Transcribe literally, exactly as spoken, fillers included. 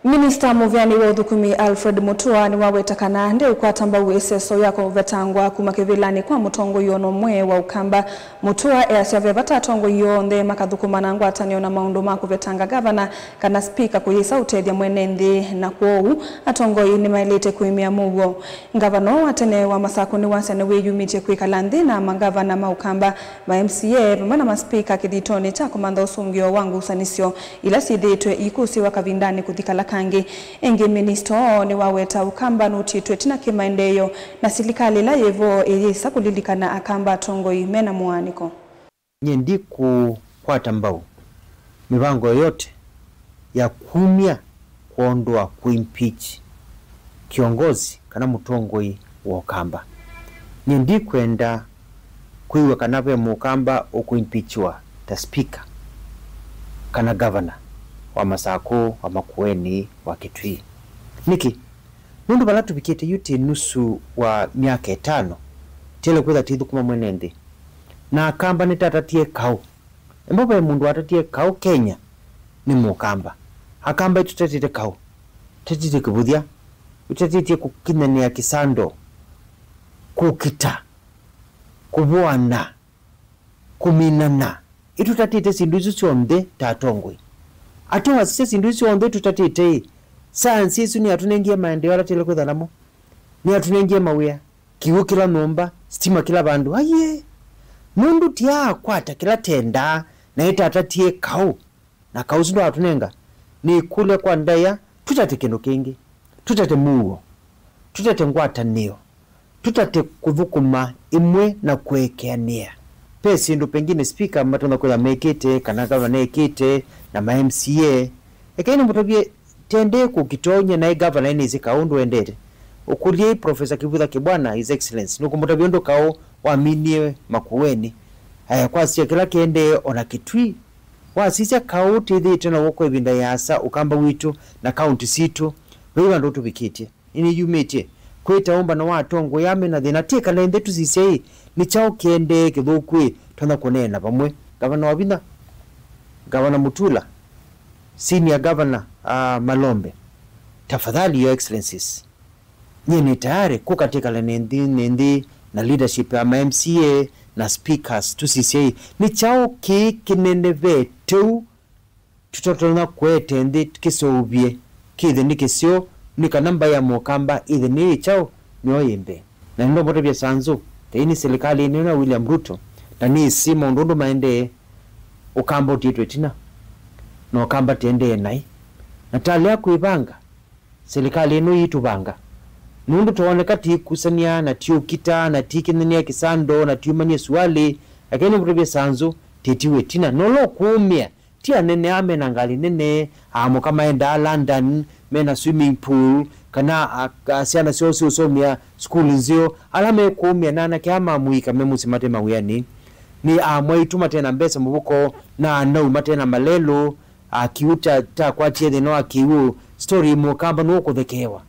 Minista mũvĩanĩ wa ũthũkũmi Alfred Mutua nĩwaweta kana ndeũkwata mbau ĩseso ya kũvetangwa kuma kĩvĩlanĩ kwa mũtongoi o na ũmwe wa Ũkamba. Mutua easya ve vata atongoi onthe makathũkũma na ngwatanĩo na maũndũ ma kũvetanga ngavana kana spika kũyĩsa ũtethya mwene nthĩ, na kwoou atongoi nĩmaĩlĩte kũĩmĩa mũuo. Ngavana wa tene wa Masakũ nĩwasya nĩwĩyumĩtye kwĩkala nthĩ na mangavana ma Ũkamba, ma M C A vamwe na maspika kĩthitonĩ kya kũmantha ũsũngĩo wa ngusanĩsyo ila syĩthĩĩtwe iikũsĩĩwa kavindanĩ kũthi kala kangĩ. Ĩngĩ, minista oo nĩwaweta Ũkamba nũtiĩtwe ĩtina kĩ maendeeo, na silikalĩ ĩla yĩ vo ĩyĩsa kũlilikana Akamba atongoi me na mũaanĩko. Nyie ndikũkwata mbau mĩvango yoyote ya kumya kwondũ wa kũimpeach kĩongozi kana mũtongoi wa Ũkamba. Nyie ndikwenda kwĩw'a kana ve Mũkamba ũkũimpeachiwa ta spika kana gavana wa Masakũ, wa Makueni, wa Kitui. Nĩkĩ? Nũndũ vala tũvikĩte yu ti nusu wa myaka ĩtano tĩle kwĩtha tithũkũma mwene nthĩ. Na Akamba nĩtatatie kaũ. Embo ve mũndũ watatie kaũ Kenya nĩ Mũkamba. Akamba ĩtũtatĩte kaũ. Tũtatĩtye kĩvũthya. Tũtatĩtye kũkinyanĩa kĩsando, kũkita, kũvũana, kũminana. Ĩtũtatĩte syĩndũ isu syonthe ta atongoi. Ate wasisya syĩndũ isu syonthe ĩtũtatĩte-ĩ, sayansi ĩsu nĩyatũnengie maendeeo ala tĩle kwĩtha namo. Nĩyatũnengie mawĩa, kĩw'ũ kĩla nyũmba, sitima kĩla vandũ. Aiee! Nũndũ tiaakwata kĩla tendaa na ĩtatatie kaũ, na kaũ ũsu ndwatũnenga. Nĩkũlya kwa ndaĩa, tũtate kĩndũ kĩngĩ. Tũtate mũuo. Tũtate ngwatanĩo. Tũtate kũthũkũma ĩmwe na kũekeanĩa. Ve syĩndũ pengine spika matonya kwĩtha mekĩte, kana gavana ekĩte, na ma M C A. Ekai nĩmũtavye, tendee kũkitonya naĩ gavana nĩsĩ kaũ ũndũ endete. Ũkũlyei Professor Kivutha Kibwana, His Excellency, nũkũmũtavya ũndũ kaũ waminie Makueni. Aya, kwasya kĩla kĩendee ona Kitui. Wasisya kaũ tĩthĩĩtwe naw'o kwa ĩvinda yaasa Ũkamba witũ na kaunti sitũ, vai vandũ ũtũvikĩtye. Nĩnĩyumĩtye kwĩta ũmbano wa atongoi aa me na thĩna. Tĩkale nthĩ tũsisye-ĩ, nĩ kyaũ kĩendee kĩthũku-ĩ, tũtonya kũneena vamwe. Gavana Wavinya, Gavana Mutula, Senior Governor, ah, Malombe, tafadhali, Your Excellencies, nyie nĩ tayari kũka tĩkale nĩ nthĩ, nĩ nthĩ na leadership ya ma M C A na speakers, tũsisye-ĩ, nĩ kyaũ kĩĩ kĩnene ve tũu tũtatonya kũete nthĩ kĩseũvye kĩthe nĩ kĩseo, nĩ kana mbaĩ ya Mũkamba ĩthe nĩyĩ kyaũ, nĩyo yĩ mbee. Na nĩndomũtavya Sanzu, tei nĩ silikalĩ ĩno ya William Ruto, na nĩsĩ maũndũ ũndũ maendee, Ũkamba ũtiĩtwe ĩtina, na Ũkamba tĩendee naĩ. Na talea kwĩvanga, silikalĩ ĩno yĩtũvanga. Nũndũ twoneka tiikusany'a, na tiũkita, na tiikinyanĩa kĩsando, na tiumany'a sualĩ, lakini nĩmũtavye Sanzu, tĩtiwe ĩtina. Na ũla ũkũũmĩa, ti anene aa me na ngalĩ nene, aamũka maendaa London, me na swimming pool, kana a, a, syana syoo siũsomea sukulu nzeo, ala mekũũmĩa na anake aa ma mũika me mũsyĩ mate mawĩanĩ. Nĩ aamwaitũ mate na mbesa mũvuko, na anau mate na malelũ, a, kĩw'ũ kya, kyakwatie thĩna wa kĩw'ũ, story Mũkamba nũkũthekeewa.